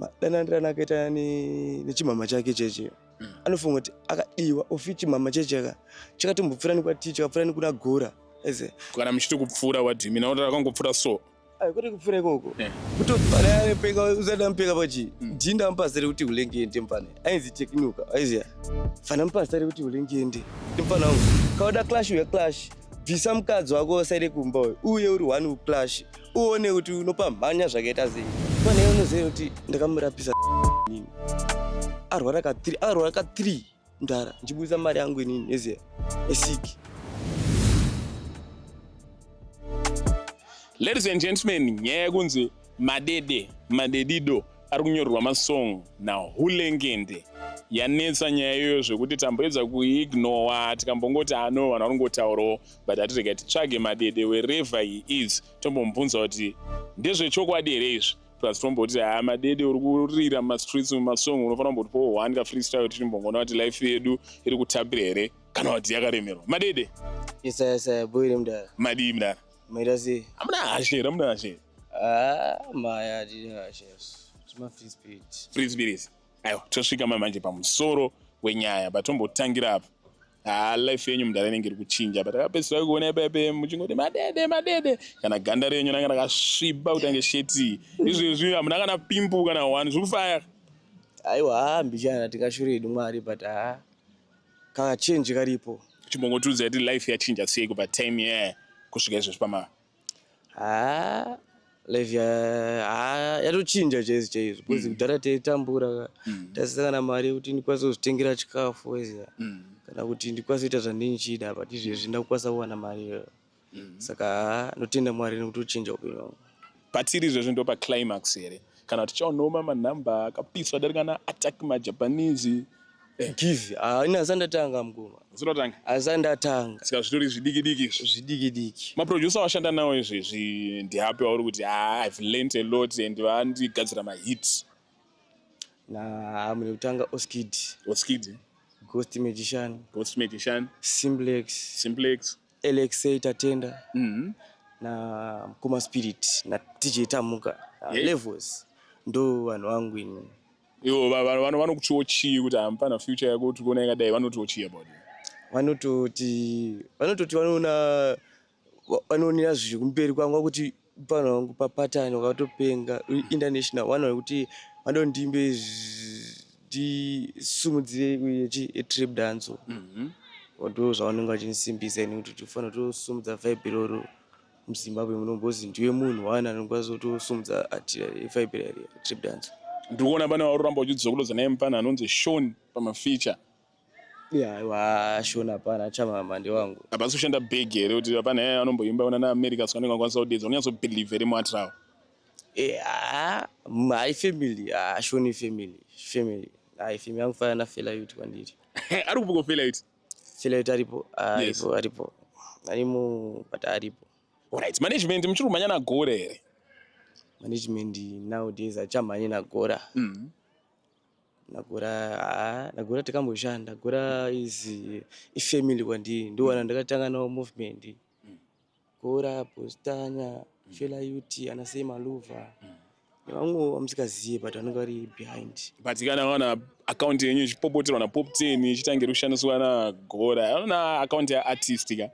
Madanandirana akaita nechimhamha chake cheche. Anofunga kuti akadiwa ofi chimhamha cheche ka chakatombopfuura nekwati, chakapfuura nekuna Gora. Eze. Kana muchiti kupfuura, what do you mean? Akuti akangopfuura so? Ayi, kwete kupfuura ikoko. Kutopfana peka usati amupeka pachi. Ndinda mupasa rekuti ulengende mfana. Ainzi Teknuka, aiziya. Fana mupasa rekuti ulengende. Mfana wangu, kauda clash uya clash. Bvisa mukadzi wako usaende kumba uyu. Uye uri one clash. Uone kuti unopamhanya zvakaita sei. Mfana iye unoziva kuti ndakamurapisa nini. Arwara ka 3, arwara ka 3 mdara. Ndichibudisa mari yangu inini, aiziya. Esiki. Ladies and gentlemen, nyaya yekunzi Madede, Madedido ari kunyorerwa masong naHulengende yanetsa nyaya iyoyo zvekuti tamboedza kuignora, tikambongoti ano vanhu varingotaurawo, but hatirega titsvage Madede wherever he is, tombomubvunza kuti ndezvechokwadi here izvi. Plus tomboti haa, Madede, uri kurira mumastreets mumasong, unofanira kumbotipawo one ka freestyle tichimbongoona kuti life yedu iri kutapira here kana kuti yakaremerwa. Madede. Isaya isaya boy mdara. Madii mdara? Maita sei? Hamuna hashe here? Hamuna hashe? Ah, maya tine hashe. Tuma free spirit. Free spirit. Aiwa, tosvika manje pamusoro wenyaya, but tombotangira apa. Haa, life yenyu mudhara inenge iri kuchinja, but akapedzisira kuona ipape muchingoti Madede, Madede, kana ganda renyu ranga rakasviba kutange sheti. Izvezvi hamuna kana pimple kana one, zviri kufaya. Aiwa, mbichana tingashure hedu Mwari, but ah, ka change karipo. Chimbongotiudza kuti life yachinja sei kubva time yeah kusvika izvezvi pama. Ah, life ya ah, yatochinja chaizvo chaizvo because kudhara taitambura, tasina kana mari yekuti ndikwanise kuzvitengera chikafu weziya, kana kuti ndikwanise kuita zvandinchida, but izvezvi ndakukwanisa kuwana mari iyoyo. Saka ah, ndotenda Mwari nekutochinja upenyu hwangu. Patiri izvezvi ndo paclimax here, kana kuti tichaonoma manhamba akapiswa darika na attack maJapanese? Give ah, ini asati ndatanga mukoma. Usatotanga? Asati ndatanga. Saka zvitori zvidiki diki izvi. Zvidiki diki. Maproducer washanda nawo izvezvi ndihapi wauri kuti ah, I've learnt a lot and vandigadzira mahit? Na mune kutanga Oskid. Oskid. Ghost Magician. Ghost Magician. Simplex. Simplex. LXA Tatenda. Na Mkoma Spirit na DJ Tamuka. Levels ndo vanhu vangu ini. Ivo vanokutiwo chii kuti hamupana future yako kuti kuona yakadai? Vanotiwo chii about you? Vanototi vanoona, vanoonera zviri kumberi kwangu kuti pano wangu papatani wakatopenga international one wekuti vanondimbe ndisumudzire chi etrap dance. Ndo zvavanenge vachinisimbisa ini kuti tofanira kutosumudza vibe iroro muZimbabwe muno, because ndiwe munhu one anokwanisa kutosumudza vibe retrap dance. Ndiri kuona pane vari kuramba uchidzokorodza naye mupana anonzi Shon pamafeature. Yeah, Shon hapana chamama ndewangu. Hapasi kushanda big here kuti hapana yaya anomboimba una naAmerica, saka anenge akwanisa kudedza? Unonyatsobelieve here muatirawo? Yeah, my family, ah, Shon family, family. Ai, family yangu fana na Fela Youth kwandiri. Ari kupi Fela Youth? Fela Youth aripo, aripo, aripo. Arimo, but aripo. Alright, management muchiri kumhanya naGora here? Management nowadays achamhanye naGora. Nagora, ah, Nagora tikamboshanda. Gora is ifamily kwandiri. Ndowana ndakatanga nawo movement. Gora, Postanya, Fela Youth, ana Sei Maluva. Nevamwe vamusikaziye but vanenge vari behind. But kana wana account yenyu ichipopoterwa naPop 10 ichitange kushandiswa naGora, ona account yaartist ka.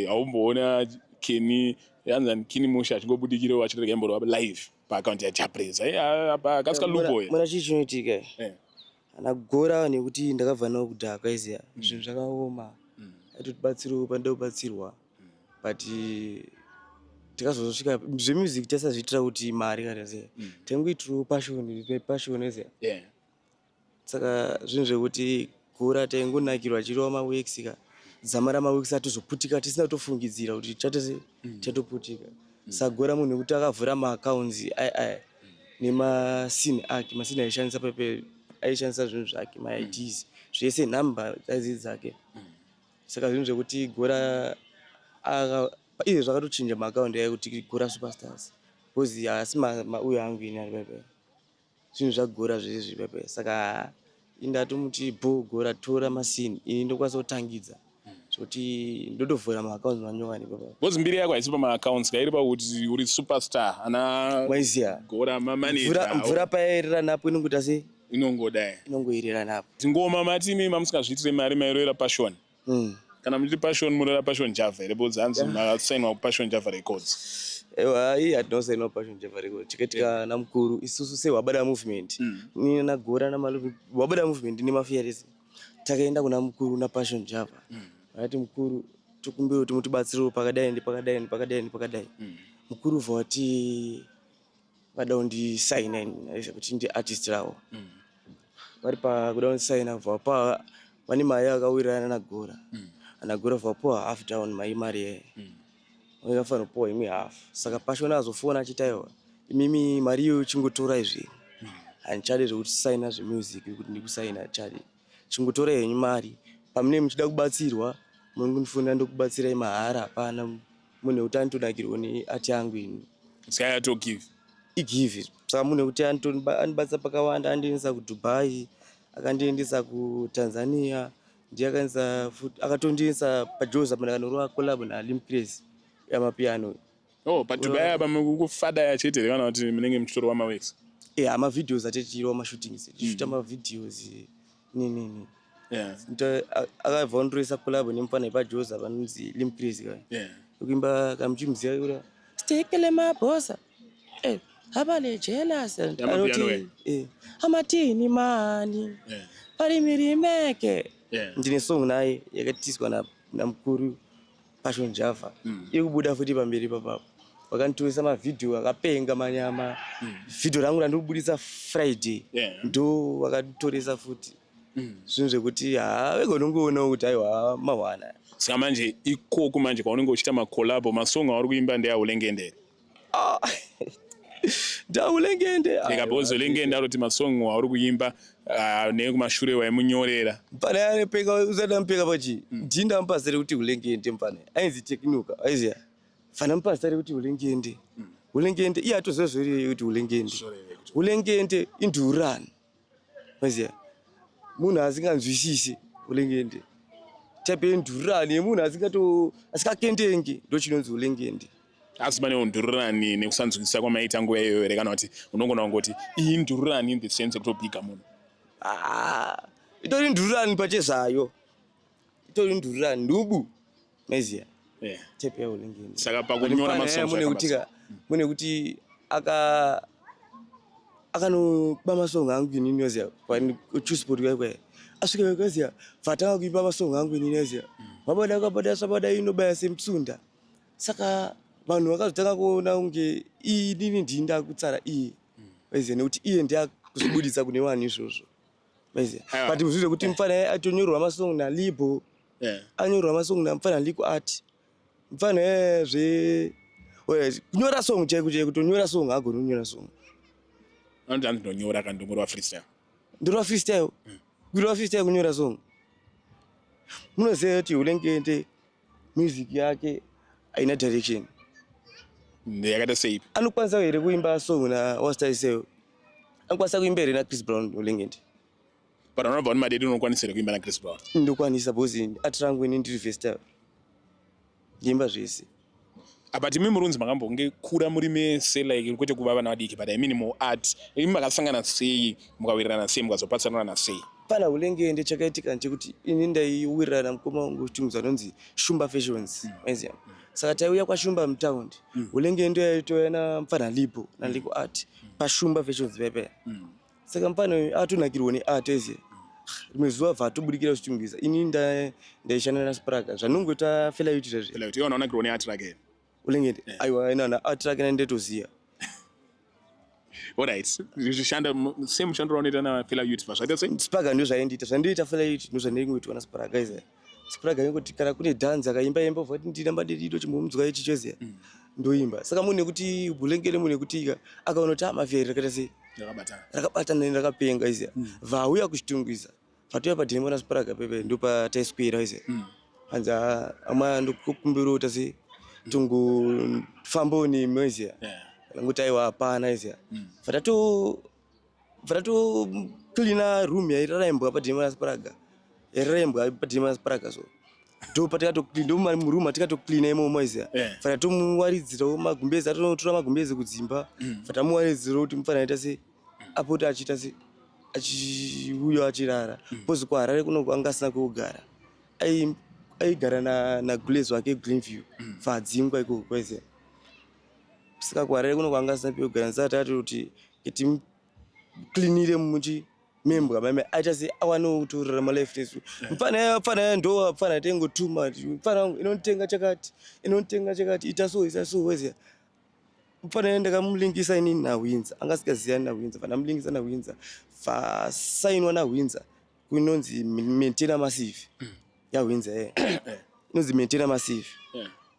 Haumboona Kenny yanzani Kini Musha achingobudikirawo achirega imborova live paaccount yaJapreza apa kasika lupo. Muna chii chinoitika? Ana Gora nekuti ndakabva nawo kudhaka iziya, zvinhu zvakaoma, aitotibatsirawo pandida kubatsirwa, but tikazosvika zvemusic tasazviitira kuti mari kana sei, taingoitirawo passion, passion iziya. Saka zvinhu zvekuti Gora taingonakirwa achirova maworks ka, dzamara maworks atozoputika tisina kutofungidzira kuti chatose chatoputika. Saka Gora munhu wekuti akavhura maaccounts aya aya nemasini ake, masini aishandisa pepe, aishandisa zvinhu zvake, maIDs zvese, nhamba dzaizi dzake. Saka zvinhu zvekuti Gora iye zvakatochinja maakaundi aya kuti Gora Superstars, because haasi mauyo angu ini ari pepe, zvinhu zvaGora zvese zviri pepe. Saka indatomuti bo Gora, tora masini, ini ndokwanisa kutangidza. Zvekuti ndotovhura maaccounts manyowani baba. Because mbiri yako haisi pamaaccounts ka, iri pakuti uri superstar ana Waiziya. Gora Mvura manager. Mvura payaerera napo inongoita sei? Inongodai. Inongoerera napo. Ngoma mati imi mamusingazviitire mari, mairoera Passion. Kana muchiti Passion, muroera Passion Java here? Because hanzi makasainwa kuPassion Java Records. Ewa, iyi hatinosainwa Passion Java Records. Chakaitika namukuru, isusu sehwabada Movement, nina naGora namalupi, Wabada Movement nemaFearless, takaenda kuna mukuru naPassion Java. Vakati, "Mukuru, tokumbira kuti mutibatsirewo pakadai nepakadai nepakadai nepakadai." Mukuru bva wati vada kundisaina ini kuti ndi artist ravo. Vari pakuda kundisaina, bva pa vane mari yakawirirana naGora. NaGora bva vapuwa half down mai mari yeye, vakafanira kupuwa imwe half. Saka Passion azofona achiti, "Aiwa, imimi mari iyoyo chingotora izvi, handichade zvekuti saina zvemusic, kuti ndikusaina chade, chingotorai henyu mari. Pamunenge muchida kubatsirwa munongondifonera, ndokubatsirai mahara. Hapana munhu wekuti anotonakirwa neart yangu ini." Saka yatogive. Igive. Saka munhu wekuti andibatsira pakawanda, andiendesa kuDubai, akandiendesa kuTanzania, ndiye akaendesa futi, akatondiendesa paJoza pandakanyorwa collab naLim Crazy yamapiano. Oh, paDubai apa mukufadaya chete here kana kuti munenge muchitorwa maworks? Yeah, mavideos atetichirwa, mashootings, tichishuta mavideos ninini. Akabva ondoresa collab nemufana wepaJoza vanonzi Lim Crazy ka, kuimba kamuchimuziva kura stekele mabhosa eh abale jealous. Yamapiano. Anoti, amatini mani pari mirimeke. Ndine song naye yakatiswa namukuru Passion Java, iri kubuda futi pamberi papapo. Vakanditoresa mavhidhiyo akapenga manyama. Vhidhiyo rangu randiri kubudisa Friday, ndo vakanditoresa futi. Zvinhu zvekuti haa, vega unongoonawo kuti aiwa, mahwana. Saka manje ikoko manje kwaunenge uchiita macollabo, masong auri kuimba ndeaulengende? Ndaulengende. Because Ulengende aroti masong auri kuimba, ah, nekumashure waimunyorera. Mfana anopeka, usati amupeka pachi ndini ndamupa zita rekuti Ulengende. Mfana ainzi Teknuka, aiziya fana mupa zita rekuti Ulengende. Ulengende iye atoziva zvorei kuti Ulengende. Ulengende indurani, maiziya munhu asinganzwisisi Ulengende, type yendurani yemunhu asingato asingakendenge, ndo chinonzi Ulengende. Asi pane undururani nekusanzwisisa kwamaita nguva iyoyo here, kana kuti unogona kungoti iyi ndururani in the sense yekutobhiga munhu? Ah, itori ndururani pachezvayo, itori ndururani ndubu, maiziya, type yaulengende. Saka pakunyora masongs mune kuti mune kuti akanoba masong angu inini, waziya, pachusport kaikwaya asvika kaziya, vatanga kuimba masong angu inini, waziya, mabada kabada sabada inobaya semutsunda. Saka vanhu vakazotanga kuona kunge inini ndini ndakutsara iye, maiziya, nekuti iye ndiye kuzobudisa kune vanhu izvozvo, maiziya. Aiwa. But zvinhu zvekuti mufana atonyorwa masong naLibo, anyorwa masong namufana Liku Art, mufana zve kunyora song chaiko chaiko, kutonyora song agoni kunyora song. Anoti hanzi ndonyora kana ndongorwa freestyle. Ndorwa freestyle, kurwa freestyle, kunyora song. Munoziva kuti Ulengende music yake haina direction. Yakaita seipi? Anokwanisa here kuimba song na Wastyle? Anokwanisa kuimba here naChris Brown Ulengende? But unobva kuti Madede unokwanisa here kuimba naChris Brown? Ndokwanisa, because art rangu ini ndiri versatile, ndiimba zvese. But imi murunzi makambonge kura muri mese, like kwete kuva vana vadiki, but I mean muart imi makasangana sei, mukawirirana sei, mukazopatsanurana sei? Pana Ulengende chakaitika ndechekuti ini ndaiwirirana mukoma wangu kuchitungwiza anonzi Shumba Fashions, maiziya. Saka taiuya kwaShumba mutaundi. Ulengende yaitouya namufana Lipo naLiko Art paShumba Fashions pepe. Saka mufana uyu atonakirwa neart, aiziya. Rimwe zuva bva atobudikira kuchitungwiza, ini ndaishanda naSpraga, zvanongoita Fela Yuti zvezve. Like kuti iwe unonakirwa neart rake here? Ulengende, aiwa, inana art rake nandetoziya. Alright, zvishanda same mushandiro waunoita naFela Youth, zvaita sei? Spraga ndo zvaindiita, zvandoita Fela Yuti ndo zvandingoitwa naSpraga iziya. Spraga ingoti kana kune dhanzi akaimba imba, vati ndina Madedido chimbomudzwa ichi choziya, ndoimba. Saka munhu ekuti Bulengere, munhu ekuti akaona kuti amaferi rakaita sei, Ndakabatana. Rakabatana rakapenga iziya. Vauya kuchitungwiza, vatouya padhembo naSpraga pepe, ndo pataiswera iziya. Hanzi, "Ah, amwa ndokukumbira kuti sei tongofambawo nemi," iziya. Ngoti aiwa, hapana, iziya. Vatatoklina room yairara imbwa padhembo naSpraga, yairara imbwa padhembo naSpraga. So Ndomuroom atikatocleana imomo iziya. Fana tomuwaridzirawo magumbezi, atonotora magumbezi kudzimba. Fatamuwaridzirawo kuti mufana aita se apote achiita se achiuya achirara, because kuHarare kuno anga asina kwekugara. Aigara nagulezi wake Greenview, fadzingwa ikoko kwaiziya. Saka kuHarare kuno kwanga asina pekugara, saka tati kuti timucleanire muchi membwa mame aita se awanewo kutorarama life nesu. Mfana ndo mfana tengotuma, mfana wangu inotenga chakati, inotenga chakati, ita so, ita so, weziya. Mfana ndakamulinkisa inini naHwinza, anga asingaziyani naHwinza. Fana mulingisa naHwinza, fasainwa naHwinza kunonzi Maintainer Massive yaHwinza, inonzi Maintainer Massive.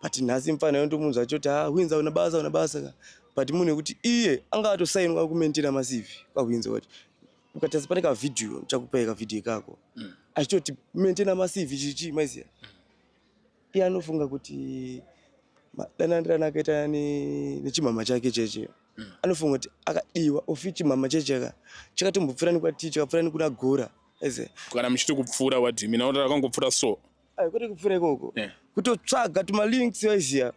But nhasi mfana yondomunzwa achoti, "Ha, Hwinza una basa, una basa ka." But munhu wekuti iye anga atosainwa kuMaintainer Massive kwaHwinza, kuti ukatarisa pane kavhidhiyo, ndichakupai kavhidhiyo ikako, achitoti Maintainer Massive chichi maiziya. Iye anofunga kuti madanandirana akaita nechimama chake cheche, anofunga kuti akadiwa ofi. Chimama cheche ka chakatombopfuura nekwati, chakapfuura nekuna Gora aiziya. Kana muchiti kupfuura, what do you mean? Akuti akangopfuura so? Ayi, kwete kupfuura ikoko. Kutotsvaga tumalinks waiziya,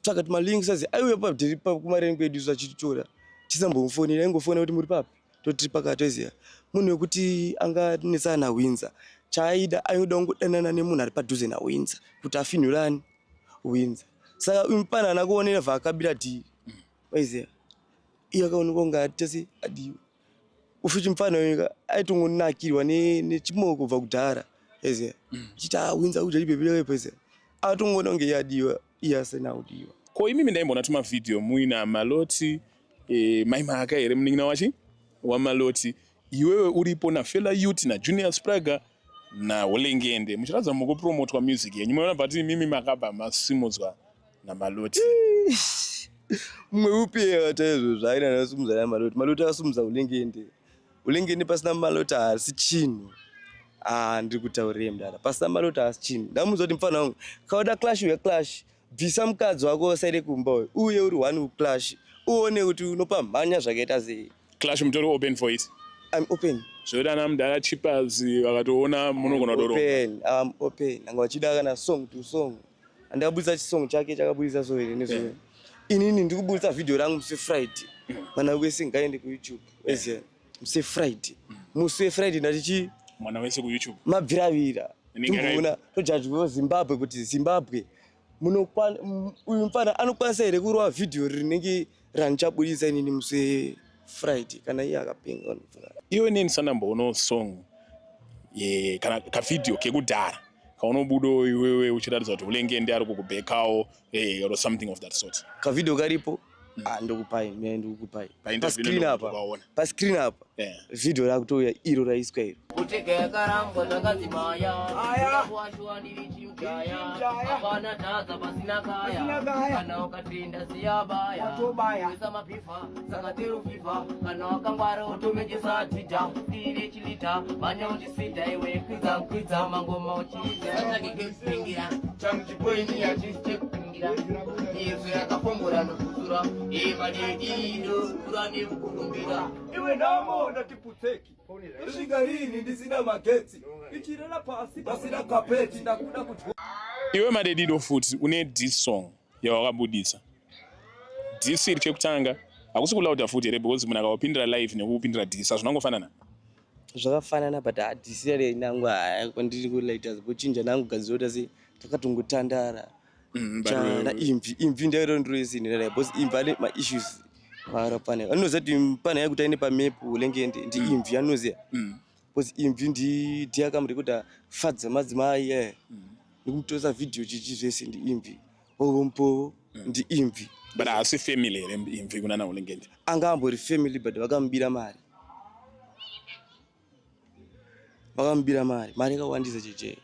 tsvaga tumalinks aiziya. Aiuya padhiri kumareni kwedu isu achititora, tisambomufonera, aingofona kuti, "Muri papi?" Totiri pakati waiziya. Munhu wekuti anganetsana naHwinza, chaaida ainoda kungodanana nemunhu ari padhuze naHwinza kuti afinhurani Hwinza. Saka uyu mupana haana kuonera vhaakabira dhiri waiziya. Iye akaonekwa kunge atese adiwa ufuchi. Mufana uyu aitongonakirwa nechimoko kubva kudhara aiziya, chiti awinza kudya chibhebhi chake, atongoona kunge iye adiwa, iye asina kudiwa. Ko imimi, ndaimboona tumavhidhiyo muina Maloti, Mai Maka here, munin'ina wachi waMaloti, iwewe uripo naFela Youth naJunior Spraga naHolengende, muchiratidza mukupromotwa music yenyu. Munoona, but imimi makabva masimudzwa naMaloti. Mumwe upi akaita izvo zvaina akasumudza naMaloti? Maloti akasumudza Ulengende. Ulengende pasina Maloti haasi chinhu. Ah, ndiri kutaurirei mudara, pasina Maloti haasi chinhu. Ndamuudza kuti, "Mufana wangu, kauda clash, uya clash, bvisa mukadzi wako usaire kumba uyu, uye uri one clash, uone kuti unopa mhanya zvakaita sei." Clash mutori open for it? I'm open. Zvoita ana mudhara Chipas vakatoona munogona kutoro. Open, I'm open. Anga vachida kana song to song, andakabudisa chisong chake chakabudisa so here nezuva. Inini ndiri kubudisa vhidhiyo rangu musi Friday. Mwana wese ngaende kuYouTube eziya musi Friday, musi weFriday ndati chi Mwana wese kuYouTube. Mabviravira. Inenge Timboona, tojajwawo Zimbabwe kuti Zimbabwe uyu mufana anokwanisa here kurova vhidhiyo rinenge ranichabudisa inini musi Friday, kana iye akapenga vanofunga. Iwe neni sandamboonawo song kana kavhidhiyo kekudhara kaunobudawo iwewe uchiratidza kuti Ulengende ari kukubhekawo, or something of that sort. Kavhidhiyo karipo. Ah, ndokupai mie, ndikukupai. Painterview Pascreen apa. ndokukaona. Pascreen apa. Vhidhiyo rakutouya iro raiswa iro. Kutega yakarambwa zvakadzimaya, kuwashuwa ndiri chimjaya, hapana dhaza pasina kaya, kana ukatenda siyabaya, kuisa mapifa saka tero fifa, kana wakangwara utomejesa dhidha sire chilita manya uchisida iwe kwidza kwidza mangoma uchiridza chakekepingira changu chipoini hachisi chekupingira yesu yakafombora nokutsura emadedido kura nemukurumbira. Iwe nhamo ndatiputseki, isvika rini ndisina magetsi, ichirara pasi pasina kapeti, ndakuda kudya. Iwe Madedido futi une diss song yawakabudisa. Diss iri chekutanga hakusi kulauda futi here? Because munhu akawapindira live nekupindira diss hazvinangofanana. Zvakafanana, but hadhisira nangu kwandiri kulaita bochinja nangu gadzirota sei, takatongotandara. Chana imvi, imvi ndairo ndiroisinira, because imvi ane maissues para pane anoziva kuti pane yakuti aine pamepu Ulengende ndi imvi anoziva, because imvi ndi ndiakamurekodha Fadza Madzimai, nekumutoresa vhidhiyo chichi zvese ndi imvi, ovo mupovo ndi imvi. But haasi family here imvi kuna naUlengende? Anga ambori family, but vakamubira mari, vakamubira mari, mari yakawandisa cheche.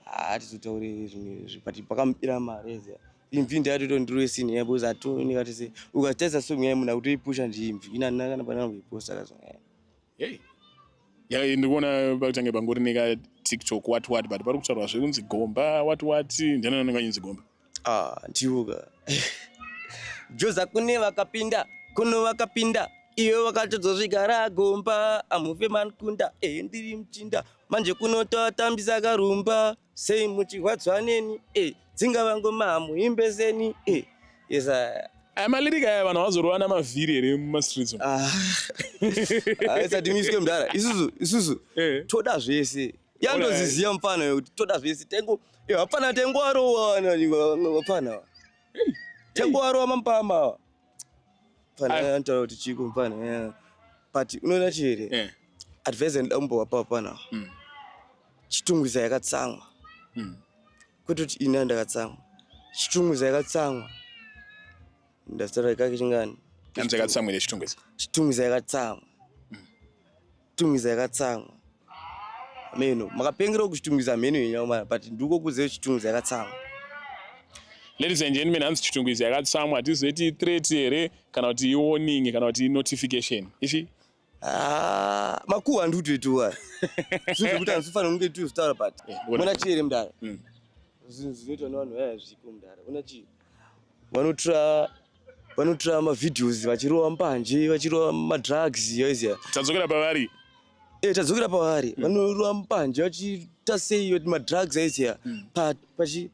Hatizotauri zvimwe izvi, but vakamubira mari eziya. Imvi ndiyatoto ndiroisini ya, because atooneka tese. Ukatarisa song yaye, munhu akutoipusha ndiimvi ina kana pana kuiposta kasong yaye. Hey. Ya, ndikuona pakutange pangori neka TikTok, what what, but pari kutaurwa zvekunzi gomba, what what. Ndiani anenge achinzi gomba? Ah, ndiwo ka joza. Kune vakapinda kuno, vakapinda. Iwe wakatozosvika ragomba amufe mankunda e ndiri muchinda manje kunotoatambisa karumba sei muchirwadzwa neni e dzingava ngoma hamuimbe seni e yesa. Aya malyrics aya vanhu vazorovana mavhiri here mumastreets umu? Ah, isati miswe mudhara, isusu toda zvese. Yandoziziya mufana wekuti toda zvese tengo hapana tengo arowa hapana tengo arowa mampama mfana. Anotaura kuti chiko mfana, yeah. But unoona chihere advice ndida kumbowapa pana Chitungwiza yakatsamwa. Kwete kuti ini ndakatsamwa, Chitungwiza yakatsamwa. Ndazitaura kake chingani? Hanzi yakatsamwire Chitungwiza. Chitungwiza yakatsamwa, Chitungwiza yakatsamwa. Meno makapengera kuChitungwiza mheno yenyama, but ndiko kuziva Chitungwiza yakatsamwa. Ladies and gentlemen, hanzi Chitungwiza yakatsamwa. Hatizoti threat here kana kuti iwarning kana kuti notification ichi? Ah, makuhwa ndikutoitiwa zvinhu zvekuti handifanira kunge tizvitaura, but muna chiere mudara, zvinhu zvinoitwa nevanhu vaya zviko mudara. Una chii, vanotora mavideos vachirova mbanje, vachirova madrugs, yaiziya. Tadzokera pavari. Eh, tadzokera pavari. Vanorova mbanje, vachiita sei, vati madrugs, aiziya,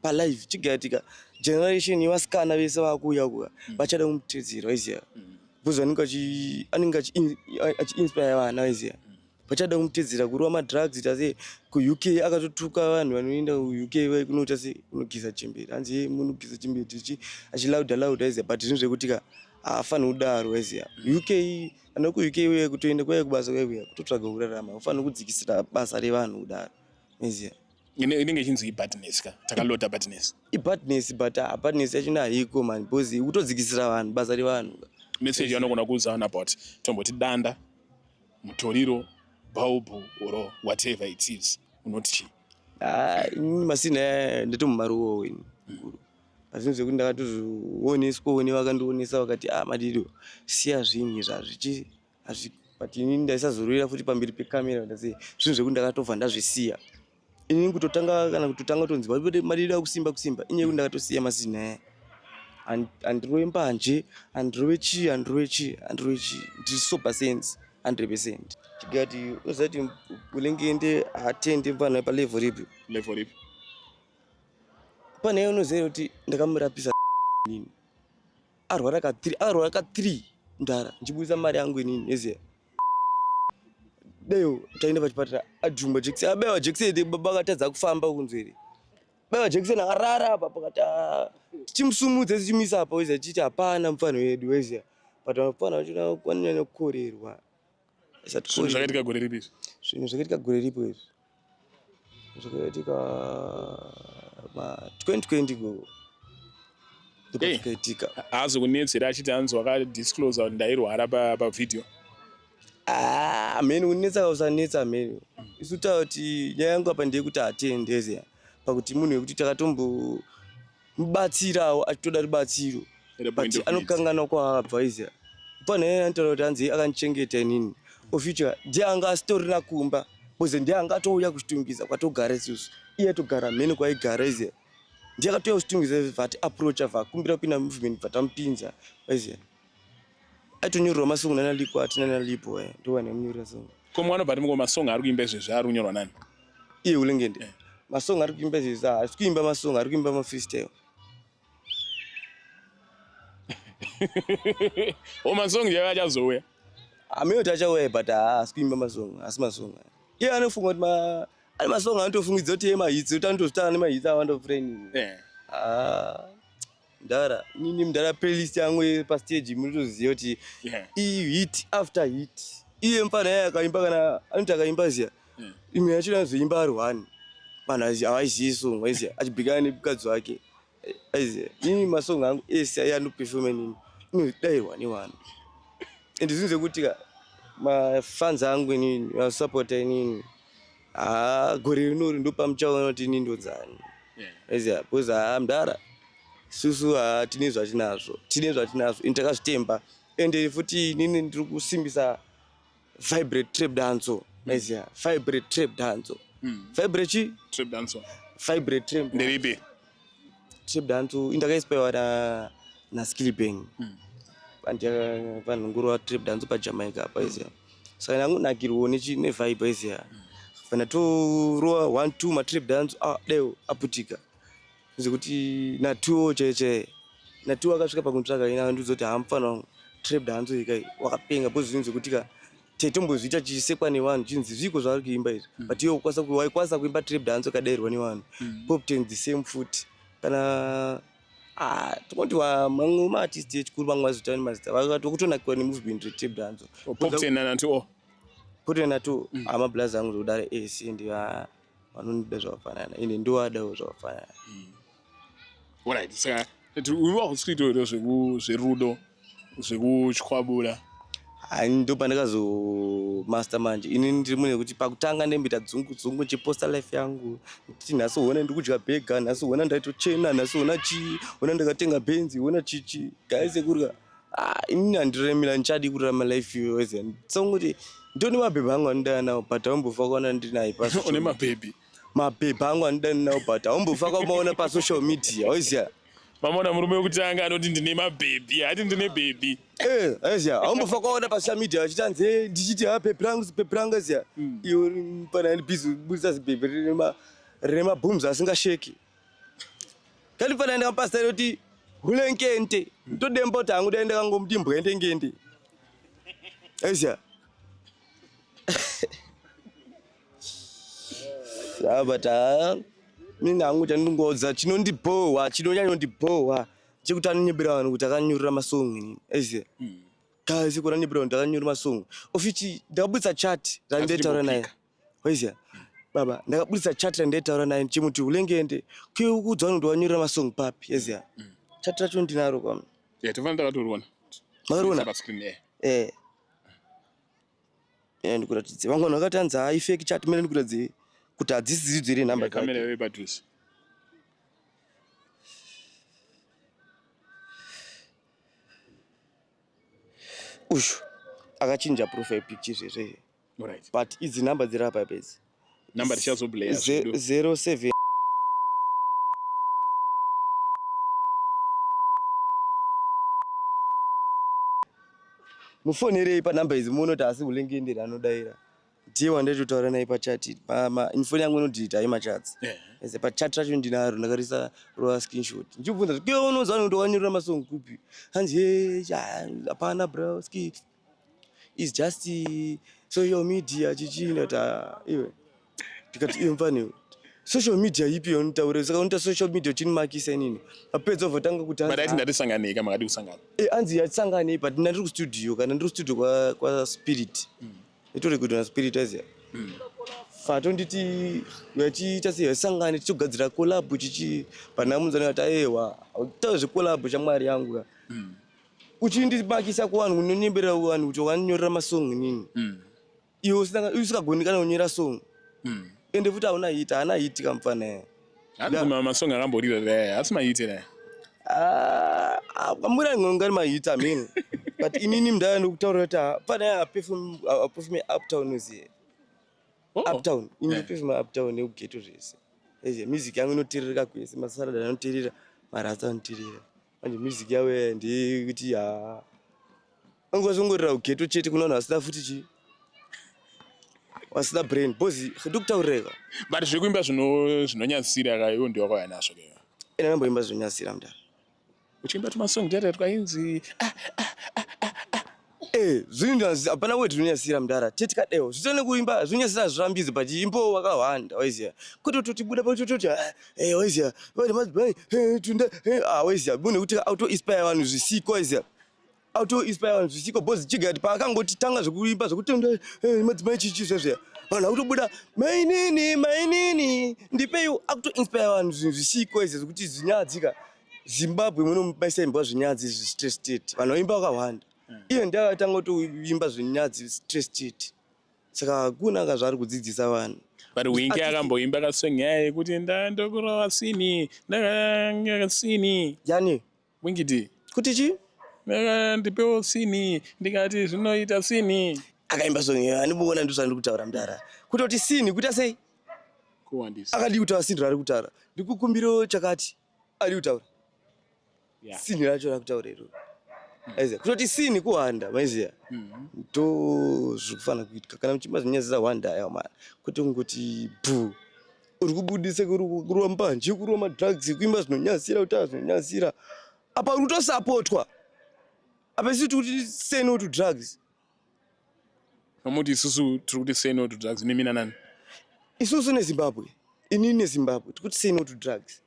palive chigaitika. Generation yevasikana vese vakuuya kuya vachada kumutedzera, aiziya, because vanenge anenge achiinspire vana, aiziya, vachada kumutedzera kurova madrugs. Ita sei, kuUK akatotuka vanhu vanoenda kuUK kunoita sei, kunogeza chembere. Hanzi ye munogeza chembere tichi achilauda lauda, aiziya. But zvinhu zvekuti ka haafaniri kudaro, aiziya. UK kana kuUK uye kutoenda kwaiya kubasa kwaiuya kutotsvaga kurarama, ufaniri kudzikisira basa revanhu kudaro, aiziya. Inenge ichinzi ibadness ka, takaloda badness. Ibadness, but badness yachona haiko man, because kutodzikisira vanhu basa revanhu. Message yanogona kuudza vanhu about tomboti danda, mutoriro, bhaubhu or whatever it is, unoti chii? Ah, inini masina ndatomumaruwawo ini mukuru pazvinhu zvekuti ndakatozooneswawo nevakandionesa vakati, "Ah, Madiro, siya zvinhu izvi, hazvichi hazvi." But inini ndaisazororera futi pamberi pekamera. Ndase zvinhu zvekuti ndakatobva ndazvisiya inini kutotanga kana kutotanga kutonzi Madiro akusimba kusimba inyaya yekuti ndakatosiya masina aya. Handirove mbanje, handirove chii, handirove chii, handirove chii. Ndiri sober sense 100. Chigati uzati ulengende hatendi mfana palevel ripi? Level ripi? Pane unoziva kuti ndakamurapisa nini, arwara ka 3, arwara ka 3 ndara ndichibudisa mari yangu inini neziya deyo. Taenda pachipatara, ajungwa jekiseni, abaiwa jekiseni, baba akatadza kufamba kunzwere. Baiwa jekiseni, akarara apa pakati. Ah, tichimusumudza, tichimisa apa, weziya, tichiti hapana mufano wedu, weziya, but vafana vachona vanonyanya kukorerwa. Zvinhu zvakaitika gore ripi izvi? Zvinhu zvakaitika gore ripo izvi? Zvakaitika ma 2020 go. Hey. Zvakaitika. Haazi kunetsera achiti hanzi wakadisclose kuti ndairwara pavideo? Ah, mheni kunetsa usanetsa mheni. Isu takuti nyaya yangu apa ndeyekuti hatendeze pakuti munhu wekuti takatombomubatsirawo achitoda rubatsiro, At a point but of need. anokanganwa kwaakabva iziya. Pane anotaura kuti hanzi akandichengeta inini, ofuture ndiye anga asitorina kumba, because ndiye anga atouya kuChitungwiza kwatogara isusu. Iye atogara mhene kwaigara iziya, ndiye akatouya kuChitungwiza, vati approacha, vakumbira kupinda movement, vatamupinza iziya. Aitonyorerwa masong nana Lipo, atina nana Lipo, ndo vanhu vamunyorera song. Ko mwana bati muko masong ari kuimba izvezvi ari kunyorwa nani? Iye ulengende. Masong ari kuimba izvezvi haasi kuimba masong, ari kuimba mafreestyle. O masong chaivo achazouya? Amene kuti achauya, but haasi kuimba masong, asi masong iye anofunga kuti ane masong, anotofungidza kuti iye mahits, kuti anotozvitanga nemahits awanda freni. Mudhara, inini mudhara, playlist yangu pastage munotoziva kuti ihit after hit. Iye mufana iye akaimba, kana anoti akaimba ziya, imwe yacho anozoimba ari one, vanhu havaizivi song, aiziya, achibhikana nemukadzi wake, aiziya. Inini masong angu ese aiya anopefoma inini inodayirwa nevanhu, ende zvinhu zvekuti ka mafans angu inini vasapota inini. Haa, gore rinori ndopamuchaona kuti inini ndodzani, aiziya, because haa mudhara, isusu haa tine zvatinazvo, tine zvatinazvo ini takazvitemba. Ende futi inini ndiri kusimbisa vibrate trap danso, aiziya, vibrate trap danso, vibrate chi Trap danso. Vibrate trap. Nderipi? Trap danso indakaispayiwa na Skillibeng. Vanhu ngurova trip dance paJamaica apa iziya. Saka ndangonakirwawo nevibe iziya. Fana torova 1 2 matrip dance ah deo aputika. Zvekuti natuwo chaiye natuwo akasvika pakuntsvaka ina andiudza kuti hamufana wangu trip dance iyi kai wakapenga because zvinhu zvekuti ka tetombozviita chisekwa nevanhu chinzi zviiko zvaari kuimba izvi mm. but iwe waikwanisa kuimba trip dance ukadairwa nevanhu mm. pop ten the same futi kana ah, tongoti mamwe maartist echikuru vamwe vazotaura nemazita vakutonakiwa nemovement retrip dance pop ten nanatuo pop ten natuo mm. amablazi angu zvekudaro ese ndiva vanonida zvakafanana ende ndovadawo zvakafanana mm. Alright, saka uyu wakusikuita here zverudo zvekuchwabura hayi ndo pandakazomaster manje ini ndiri munhu yekuti pakutanga ndemboita dzungu dzungu ndichiposta life yangu nditi nhasi hona ndiri kudya bhega nhasi hona ndaitochena nhasi hona chii hona ndakatenga bhenzi hona chichi guys sekurya ah, ini handiremira ndichadi kurarama life iyoyo songoti ndone mabhebhi angu anodana nawo but haumbofa kuona ndinaye une mabhebhi mabhebhi angu anodana nawo but haumbofa kumaona pasocial media waiziya mamona murume wekutanga anoti ndine mabhebhi hati ndine bhebhi eh, aiziya haumbofa kuona pasocial media vachiti anzi eh, ndichiti ha bhebhi rangu bhebhi rangu aiziya hmm. iwe pana busy kubudisa zibhebhi rine mabooms asingasheki kandifana ndakapasta kuti hulenkente ndodemba kuti hangu dai ndakangomuti mbwende ngende aiziya Ah, but ah, mini hangu chandingoudza chinondibhohwa chinonyanyondibhohwa chekuti anonyebera vanhu kuti akanyurira masong ini aiziya hmm. kasi kuona nyebera vanhu kuti akanyurira masong ofichi ndakabudisa chat randaitaura naye waiziya baba ndakabudisa chat randaitaura naye ndichimuti ulengende kuudza vanhu kuti wanyurira masong papi aiziya hmm. chat racho ndinaro kwam yeah, tofanira takatoriona makariona eh. eh. Eh, ndikuratidze vamwe vanhu vakati hanzi haa ifake chat mene ndikuratidze kuti hadzisi dzidzo here nhamba kamera yave padhuze ushu akachinja profile picture zvezve right. but idzi nhamba dziri apa idzi number tichazoblaya 07 mufonerei panhamba idzi muone kuti asi ulengende anodaira ndiye wandaitotaura naye pachati foni yangu inodhilita hai machats ese pachat racho ndinaro ndakarisa rova screenshot ndichibvunza kuti iwe unonzwa kuti wanyorera masong kupi hanzi hapana bro ski is just social media chichii ndati ah, iwe ndikati iwe mfana social media ipi yaunotaura saka unoita social media uchinimakisa inini apedza obva tanga kuti but aiti ndatisanganei ka makadi kusangana eh anzi yatisanganei but ndandiri kustudio kana ndiri kustudio kwa, kwa spirit mm. itorekodwa naspirit aziya mm. fatonditi yachiita sei yasangane tichigadzira collab chichi pandamunzana kati ayewa taura zvecollab shamwari yangu ka mm. uchindimakisa kuvanhu unonyembera vanhu kuti wakanyorera masong inini mm. iwe usingagoni kana kunyora song mm. ende futi hauna hit haana hit kamfana masong akamborira dai asi mahit dai ah, ah, ngongari mahit amene but inini mndaya ndikutaura kuti pana aperfume uptown uziye oh. uptown ini yeah. uptown nekugeto zvese eze music yangu inotiririka kwese masarada anotirira marasta anotirira manje music yavo ndeyekuti ha angozongorira kugeto chete kuna vanhu vasina futi chi vasina brain bcause ndikutaurireka but zvekuimba zvinonyadzisira ka iwo ndiwo wakauya nazvo ke ene anamboimba zvinonyadzisira mudara uchiimba tumasong tete twainzi ah, ah, ah, ah, ah. Eh, zvinhu hapana word rinonyasira mudara tetikadeo zvito nekuimba zvinonyasira zvirambidzo but imbo wakahwanda waiziya kwete kutoti buda patototi ah, eh, waiziya vanhu madzimai eh, tunda eh, ah, waiziya munhu kuti auto inspire vanhu zvisiko waiziya auto inspire vanhu zvisiko because chigati paakangoti tanga zvekuimba zvekutenda madzimai chichi zvezviya vanhu akutobuda mainini mainini ndipeiwo akuto inspire vanhu zvinhu zvisiko izvi zvekuti zvinyadzika Zimbabwe muno maisaimbwa zvinyadzi izvi stress state vanhu vaimba vakawanda hmm. iye ndiye akatanga kutoimba zvinyadzi stress state saka hakuna ka zvaari kudzidzisa vanhu but winki akamboimba kasong yaya yekuti ndandokurova sini ndakasini yani winki d kuti chi ndipewo sini ndikati zvinoita sini akaimba song iyo andimuona ndizvandiri kutaura mudara kutoti sini kuita sei kuwandisa akadii kutaura sini raari kutaura ndikukumbiro chakati ari kutaura yeah. sinhi racho rakutaura iroro Aiziya kutoti sini kuhwanda maiziya ndo zviri kufanira kuitika kana muchimba zvinyadzisa hwanda ayo mani kwete kungoti bhu uri kubudisa kurova mbanje kurova madrugs kuimba zvinonyadzisira kuti zvinonyadzisira apa uri kutosapotwa apa isusu tiri kuti say no to drugs. Mamuti isusu tiri kuti say no to drugs nemina nani? Isusu neZimbabwe, inini neZimbabwe tiri kuti say no to drugs.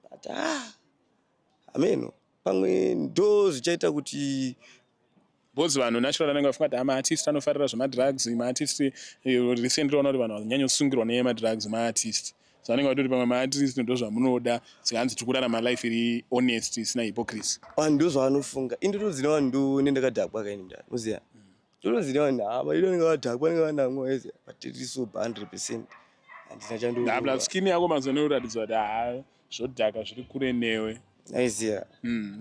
But ah, hameno pamwe ndo zvichaita kuti because vanhu natural vanenge vafunga kuti maartist anofarira zvemadrugs, maartist recently vaona kuti vanhu vanyanyosungirwa nenyaya yemadrugs maartist, so vanenge vatori pamwe maartist ndo zvamunoda, saka hanzi tiri kurarama life iri honest isina hypocrisy. Vanhu ndo zvavanofunga. Ini ndotoziva vanhu ndo nendakadhakwa kaini mdara uziya ndotoziva vanhu hama ino vanenge vadhakwa vanenge vanamwa uziya, but tiri sober 100%, handina chando. Plus skin yako mazuva ano inoratidza kuti haa, zvodhaka zviri kure newe. Aiziya.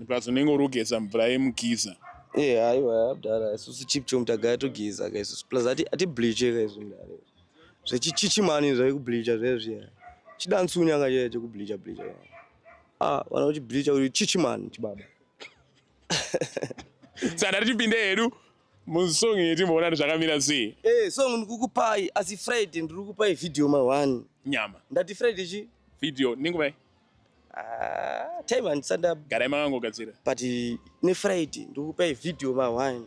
Plus unenge uri kugeza mvura yemugiza. Eh, aiwa mdara, isusu chip chom tagara togeza ka isusu, plus ati bleach ka isu mdara, zvechichichimani zvaikubleacha zviya zviya chidantsunya ka chaya chekubleacha bleacha, ah, vana uchibleacha uri chichimani chibaba. Saka ndatichipinde hedu musong iyi timboona kuti zvakamira sei. Eh, song ndikukupai asi Friday ndiri kupai video ma 1. Nyama. Ndati Friday chi video nenguvai? Ah, time handisanda. Garai makangogadzira. But nefriday ndikupai video ma 1.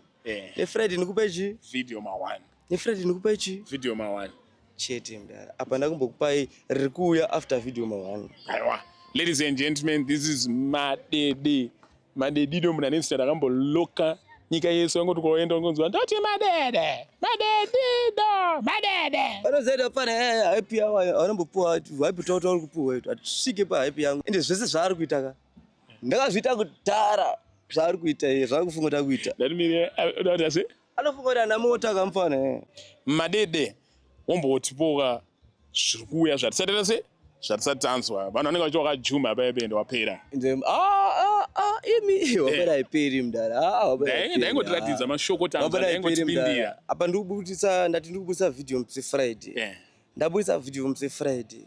Nefriday ndikupai chi video ma 1. Nefriday ndikupai chi video ma 1. Chete mdara, apa ndakumbokupai riri kuuya after video ma 1. Aiwa, ladies and gentlemen, this is Madede. Madedido munhu ane zita rakamboloka nyika yese, wangoti kwaenda wangonzwa ndoti Madede, Madedido, Madede. Vanozoita pane hype yavo vanombopuwa hype tautauri uri kupuwa itu hatisvike pahype yangu, ende zvese zvaari kuita ka ndakazviita kudhara, zvaari kuita iye zvaari kufunga kuti akuita. Ndatimire uda kuti ase anofunga kuti ana mota kamufana eh. Madede, wombotipoka zviri kuuya zvatisati tase zvatisati tanzwa, vanhu vanenge vachi wakajuma paipe wapera. Ende ah ah ah, imi wapera haiperi mudara, ah, wapera haiperi. Ndaingotiratidza mashoko tanzwa. Wapera haiperi ndaingotipindira mudara. Apa ndikubudisa, ndati ndikubudisa video musi Friday. Ndabudisa video musi Friday.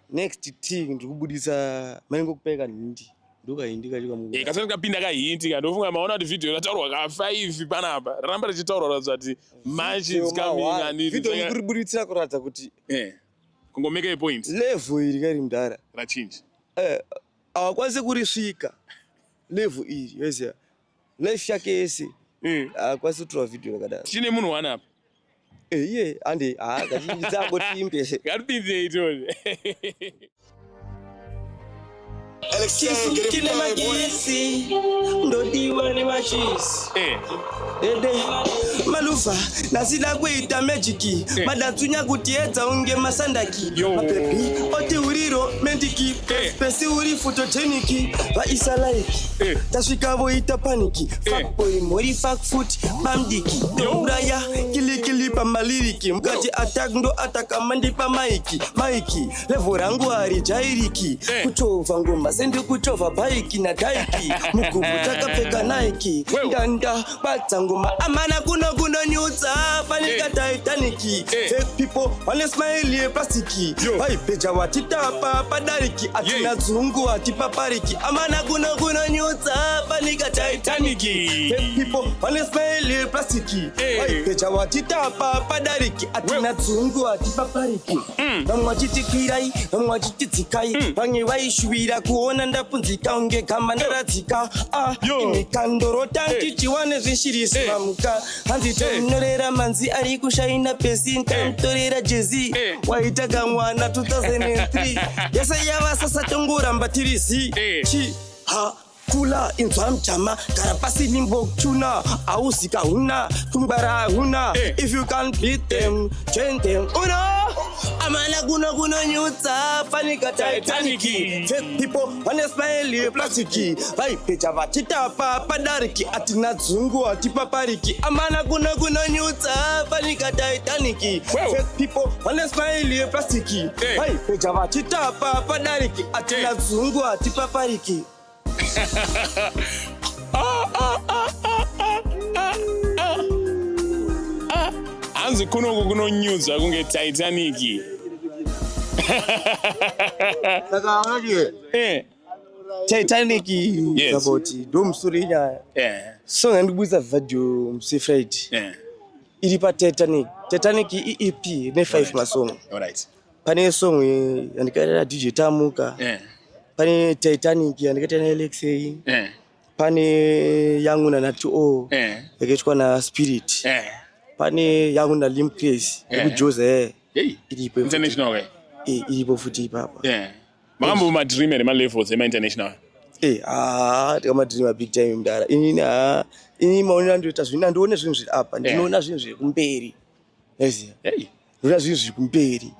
Next thing ndikubudisa maingo kupeka nhindi ndokahindi kacho kamu. Eh, kasati kapinda kahindi ka, ndofunga maona kuti video rataurwa ka 5 panapa raramba richitaurwa kuratidza kuti much is coming and video ndikuribuditsira kuratidza kuti kungomeka a point. Level iri kari mudhara rachinja. Eh, awakwanisi kurisvika level iri yoziya life yake yese haakwanisi kutora video rakadaro. Tine munhu one apa. Eh, iye ande ngatidzangotimbe. Ngatipindei tione. Tine magisi ndodiwa nemachisi. Dede malufa nasida kuita magic. Madatsunya kuti edza unge masandaki. Yo. Mapepi oti uriro mendiki. Pesi uri photogenic vaisa like. Tasvika voita panic. Fuckboy mori fuck foot bamdiki. Ndouraya kilikili pamaliriki mukati attack ndo ataka mandipa maiki maiki level rangu harijairiki. Kuchovha ngoma sendikuchovha bhaiki nadaiki mugubhu takapfeka Nike. Wewe. Ndanda badza ngoma amana kuno kunonyudza fanika Titanic. Fake people vane smile yeplastiki. Yo. Vaibheja vatitapa padariki atina dzungu hatipapariki amana kuno kunonyudza fanika Titanic. Fake people vane smile yeplastiki. Vaibheja vatitapa padariki atina dzungu hatipapariki. Vamwe vachitikwirai, vamwe vachitidzikai, vamwe vaishuvira kuona ndapunzika unge gamba ndaradzika. Ah, Yo. imikandorota ndichiwa nezvishirisi. Mamuka hanzi tomunorera manzi ari kushaina pesi ntamutorera jezi. Waita kamwana 2003 yese yavasasa tongoramba tiri zi. Chi ha kula inzwa mujama gara pasi nimbochuna hauzika huna kungwara huna. If you can't beat them, join them uno amana kuno kunonyudza fanika Titanic. Fake people vane smile yeplastiki vaibheja vachitapa padariki atina dzungu hatipapariki amana kuno kunonyudza fanika Titanic. Wow. Fake people vane smile yeplastiki. Vaibheja vachitapa padariki atina dzungu hatipapariki. Ah, ah, ah, ah, ah, ah, ah. Ah. Hanzi kunoku kunonyudza kunge Titanic. Saka unoti Titanic about ndo musoro yenyaya. Song yandikubudisa video musi Friday iri paTitanic. Titanic iEP ne5 masong. Pane song yandikaita DJ Tamuka, pane Titanic yandikaita naAlexei, pane yangu naNati O yakaitwa naSpirit, pane yangu naLimcrace yekuJoza. Hey. Iripo. International ke. Iripo futi ipapa. Makambo madream here malevels ema-international? Ah, tikamadreama big time, mudara. Inini, ha, ini maonero andoita zvinhu, handione zvinhu zviri apa, ndinoona zvinhu zviri kumberi. Eziya, ndinoona zvinhu zviri kumberi.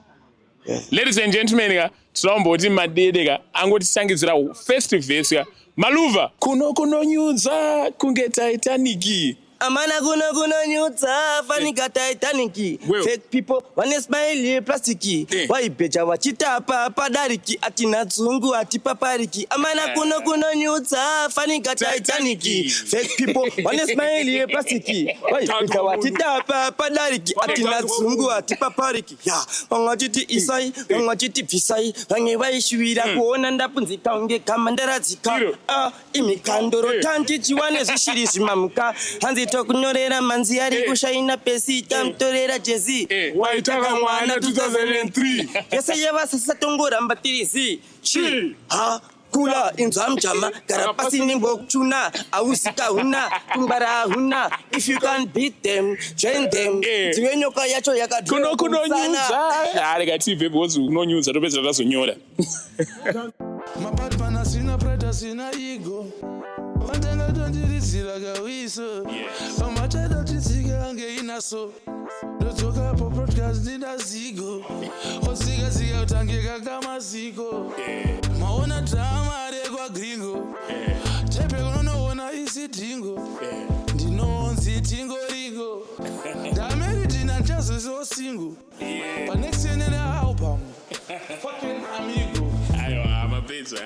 Ladies and gentlemen ka, tinomboti Madede ka angotitangidzira first verse ka. Maluva kuno kunonyudza kunge Titanic. Amana, kuno kunonyudza fanika Titanic. Well. Fake people vane smile yeplastic, waibheja vachitapa padariki, atina dzungu, atipapariki. Amana, kuno kunonyudza fanika Titanic. Titanic. Fake people vane smile yeplastic, waibheja vachitapa padariki, atina dzungu, atipapariki. Ya, vamwe vachiti isai, vamwe vachiti bvisai, vamwe vaishuvira kuona ndapunzika kunge gama ndaradzika. Iro. Ah, imikandoro tandichiwa nezvishiri zvimamuka, hanzi tokunyorera manzi ari kushaina pesi, tamutorera jezi. Waitaka mwana 2003. Yese yevasasa, tongoramba tirizi chi ha kula inzwa mujama, gara pasi nimbokuchuna, ausika huna kungwara huna. If you can beat them, join them. Dziwe nyoka yacho. Kuno kunonyudza. Rega tibve because kunonyudza, topedzera tazonyora. Mapatman asina pride, asina ego, vantenga tondiridzira kawiso, pamachada titsika ange inaso, ndodzoka po podcast ndina zigo, otsika-tsika kutange kakamaziko, maona drama rekwagringo, tepe kunonoona isi dhingo, ndinonzi tingoringo, ndameridhina, ndichazosiwo single panext yenene album, fucking amigo. Aiwa, mapedza.